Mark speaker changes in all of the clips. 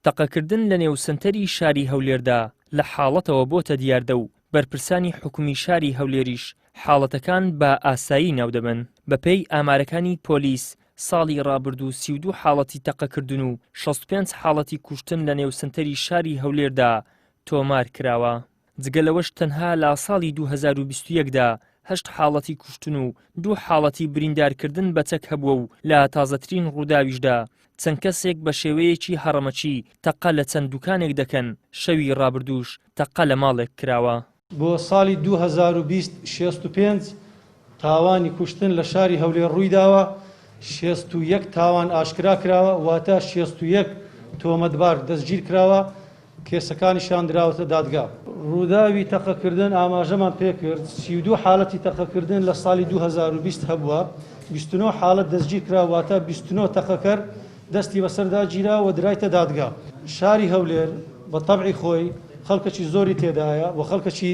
Speaker 1: تەقەکردن لە نێو سەنتەری شاری هەولێردا لە حاڵەتەوە بۆتە دیاردە و بەرپرسانی حکومی شاری هەولێریش حاڵەتەکان بە ئاسایی ناودەبەن. بەپێی ئامارەکانی پۆلیس ساڵی ڕابردوو 32 حاڵەتی تەقەکردن و 65 حاڵەتی کوشتن لە نێو سەنتەری شاری هەولێردا تۆمار کراوە. جگە لەوەش تەنها لە ساڵی 2021 دا هەشت حاڵەتی کوشتن و دوو حاڵەتی بریندارکردن بە چەک هەبووە و لە تازەترین ڕووداویشدا چەند کەسێک بە شێوەیەکی هەڕەمەکی تەقە لە چەند دوکانێک دەکەن، شەوی ڕابردووش تەقە لە ماڵێک کراوە.
Speaker 2: بۆ ساڵی 2020 65 تاوانی کوشتن لە شاری هەولێر ڕوویداوە، 61 تاوان ئاشکرا کراوە، واتە 61 تۆمەتبار دەستگیرکراوە، کێسەکانیشیان دراوەتە دادگا. ڕووداوی تەقەکردن ئاماژەمان پێکرد، 32 حالەتی تەقەکردن لە ساڵی 2020 هەبووە، 29 حالەت دەستگیرکرا، واتە 29 تەقەکەر دەستی بەسەردا گیرا و درایتە دادگا. شاری هەولێر بە تەبعی خۆی خەڵکەکی زۆری تێدایە و خەڵکەکی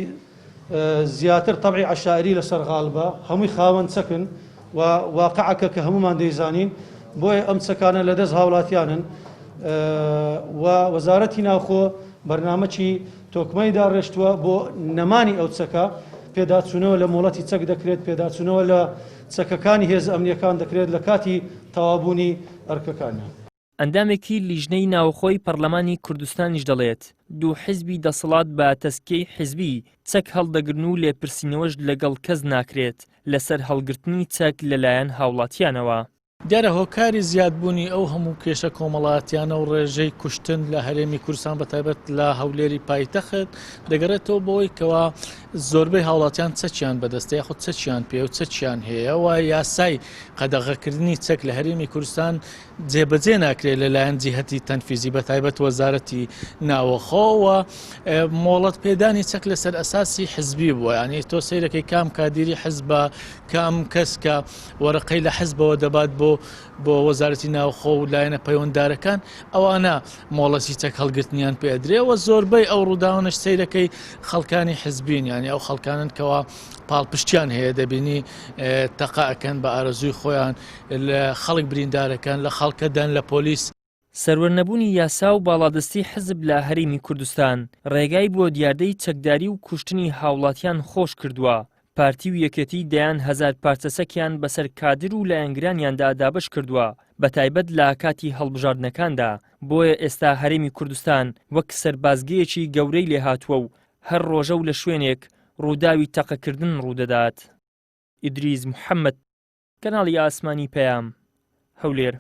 Speaker 2: زیاتر تەبعی عەشائری لەسەر غاڵبە، هەمووی خاوەن چەکن و واقعەکە کە هەموومان دەیزانین، بۆیە ئەم چەکانە لەدەست هاوڵاتیانن و وەزارەتی ناوخۆ بەرنامەکی تۆکمەی داڕێشتووە بۆ نەمانی ئەو چەکە، پێداچوونەوە لە مۆڵەتی چەک دەکرێت، پێداچوونەوە لە چەکەکانی هێزە ئەمنییەکان دەکرێت لە کاتی تەواوبوونی ئەرکەکانیان.
Speaker 1: ئەندامێکی لیژنەی ناوخۆی پەرلەمانی کوردستانیش دەڵێت، دوو حیزبی دەسەڵات بە تەزکیەی حیزبی چەک هەڵدەگرن و لێپرسینەوەش لەگەڵ کەس ناکرێت لەسەر هەڵگرتنی چەک لەلایەن هاوڵاتیانەوە.
Speaker 3: دیارە هۆکاری زیادبوونی ئەو هەموو کێشە کۆمەڵاتیانە و ڕێژەی کوشتن لە هەرێمی کوردستان بە تایبەت لە هەولێری پایتەخت دەگەڕێتەوە بۆی کەوا زۆربەی هاوڵاتیان چەکیان بەدەستە یاخود چەکیان پێ و چەکیان هەیە و یاسای قەدەغەکردنی چەک لە هەرێمی کوردستان جێبەجێ ناکرێت لەلایەن جیهەتی تەنفیزی بە تایبەت وەزارەتی ناوەخۆ و مۆڵەت پێدانی چەک لەسەر ئەساسی حزبی بووە ینی تۆ سەیرەکەی کام کادیری حزبە کام کەس کە وەرەقەی لە حزبەوە دەبات بۆ بۆ وەزارەتی ناوخۆ و لایەنە پەیوەنددارەکان ئەوانە مۆڵەتی چەک هەڵگرتنیان پێدرێ و زۆربەی ئەو ڕووداوانەش سەیرەکەی خەڵکانی حزبین یانی ئەو خەڵکانن کەوا پاڵپشتیان هەیە دەبینی تەقە ئەکەن بە ئارەزووی خۆیان لە خەڵک بریندارەکەن لە خەڵکەدەن لە پۆلیس.
Speaker 1: سەروەرنەبوونی یاسا و باڵادەستی حزب لە هەرێمی کوردستان ڕێگای بۆ دیاردەی چەکداری و کوشتنی هاوڵاتیان خۆش کردووە، پارتی و یەکێتی دەیان هەزار پارچە چەکیان بەسەر کادر و لایەنگرانیاندا دابەش کردووە، بەتایبەت لە کاتی هەڵبژاردنەکاندا، بۆیە ئێستا هەرێمی کوردستان وەک سەربازگەیەکی گەورەی لێهاتووە و هەر ڕۆژە و لە شوێنێک ڕووداوی تەقەکردن ڕوودەدات. ئیدریس محەمەد، کەناڵی ئاسمانی پەیام، هەولێر.